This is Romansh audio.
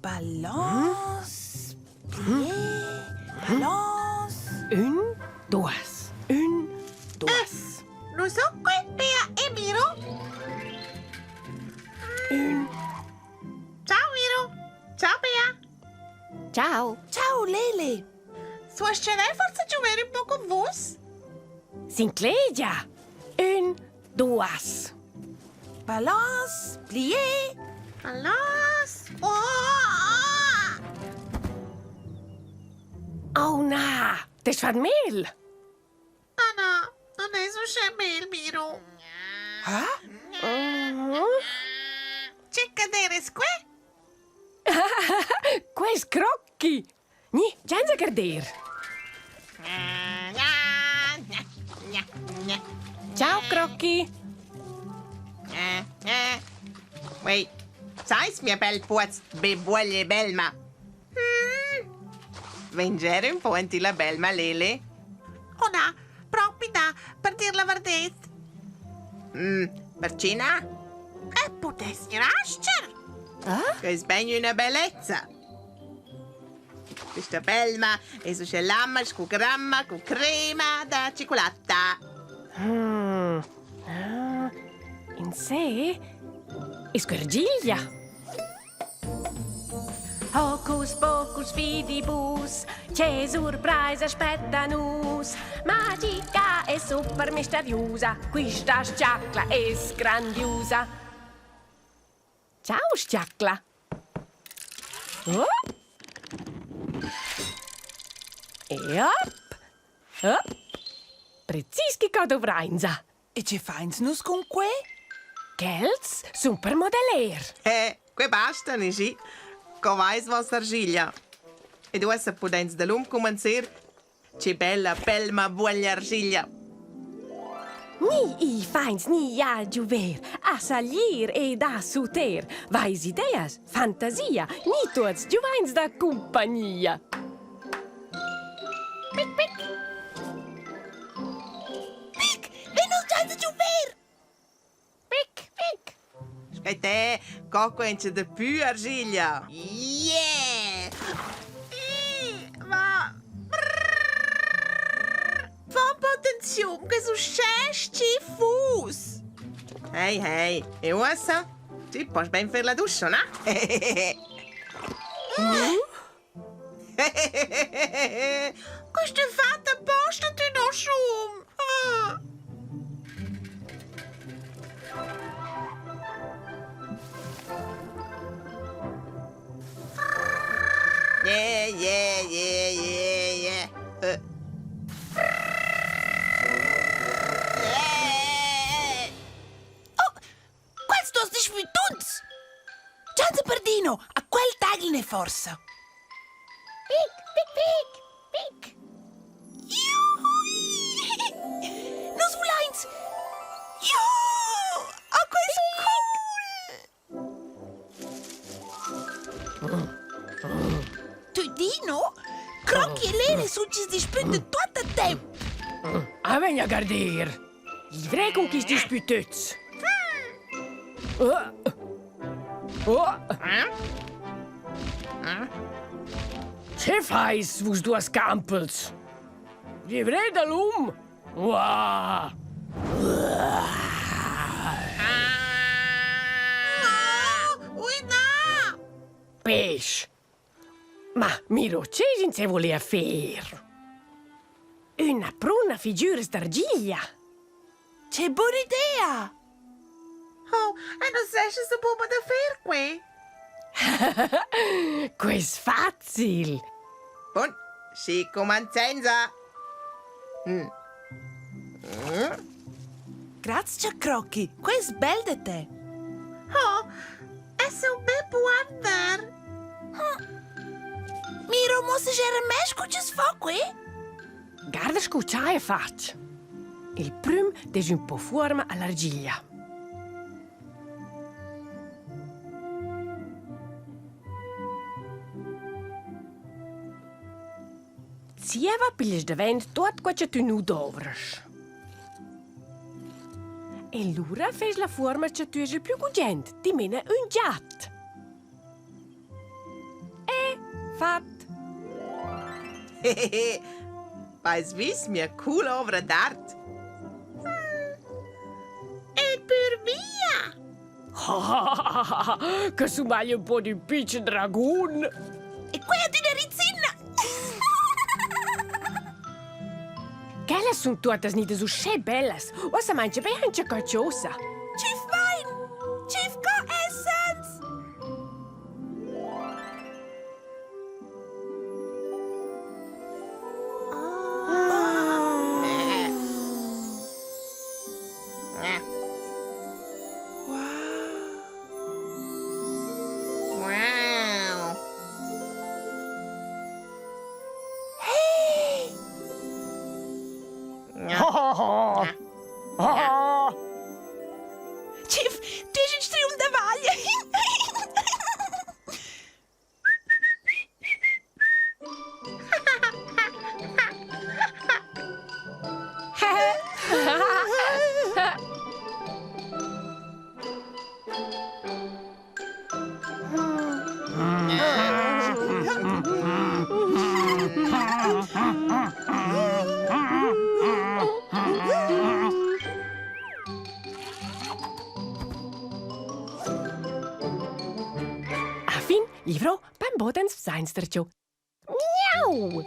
Balance, plié, balance. Ün, duas, ün, duas. Nu sun qui, Pia e Miro. Ün. Ciao Miro. Ciao Pia. Ciao. Ciao Lele. Suos-cherei forsa giuver ün po cun vus? S'inclegia. Ün, duas. Balance, plié. Balance. Oh! Oh na, t'es fat mel. Ah na, non es uschè mel, Miro. Ha? Che caderes que? Quels crocchi! Gni, giainsa garder. Ciao, Crocchi. Wait, sais mia bel puoz, be buogl e belma. Hmm. Vengere un po enti la belma, Lele? Oh na, propi na, per dir la vardet. Mm, perché na? E pudess gnir ascher. Ah? Que es ben üna bellezza. Quista belma es uschè lamma scu gramma cun crema da tschiculatta. Mm. Ah, in sé es guergiglia. Hocus pocus fidibus, che surpraisa aspetta nus. Magica e super misteriusa, quista sciacla es grandiusa. Ciao, sciacla. Oh. E hop. Hop. Precis che co dovrainsa. E che fains nus cun que? Quels sun per modeller. Eh, que basta, nischi. Co vais vossa argiglia? Ed uossa pudains dalum cumanzer. Che bella pelma buoglia argiglia! Ni i fains ni a giuver, a saglir ed a suter. Vais ideas, fantasia, ni tuots giuvains da cumpagnia. Pic, pic. Pic, ve nus giains a giuver! Pic, pic. Aspetta, co quencha da pü argiglia. Yeah! Ma... Fa un po attenziun, che es uschè schifus! Hey, hey, e uossa? Ti poss ben fer la duscha, na? Questa è fatta apposta, ti no schum! Ah. Yeah, yeah, yeah, yeah, yeah. Uh. Yeah. Oh, quels dos dispütunts! Gianza Perdino, a quel tagl ne forsa. Pic, pic, pic, pic. Juhui! Nus vulains! Juhu! A quel cool! Tu Dino, Crocchi e Lele sun chi's dispütan tuot a temp. A vegn a gardir. Livré cun quist dispütöts. Oh. Oh. Che fais, vus duas campels? Livré da l'um? Uah! Ui na! Pesch! Ma Miro, che se volea fer? Üna pruna figüras d'argiglia. Che buna idea! Oh, e non sai se so buca da fer qui. Quei es facil. Bun, schi cumanzenza. Mm. Mm. Grazie, Crocchi, quei es bel da te. Oh, es un be buonder. Miro, mo se era mes cu chi's fa qui? Guarda scu cha he fat. Il prüm dess ün po fuorma a l'argiglia. Zieva pigliast davent tuot quai cha tü nu dovrasch. E lura fest la fuorma cha tü hast il plü gugent, dimena ün giat. fat. Hehehe. Vais vis mia cool ovra d'art? E pür via! Che sumaglia un po' d'ün pitschen dragun. E quella d'üna rizzina! Quellas sun tuottas gnidas uschè bellas. Uossa mangia be auncha qualchosa. Chi fain? Chi co essens? Wow. Hey! Chief, tu es ün striun da vaglia. A fin livrò Bambodens sainster giò. Miau!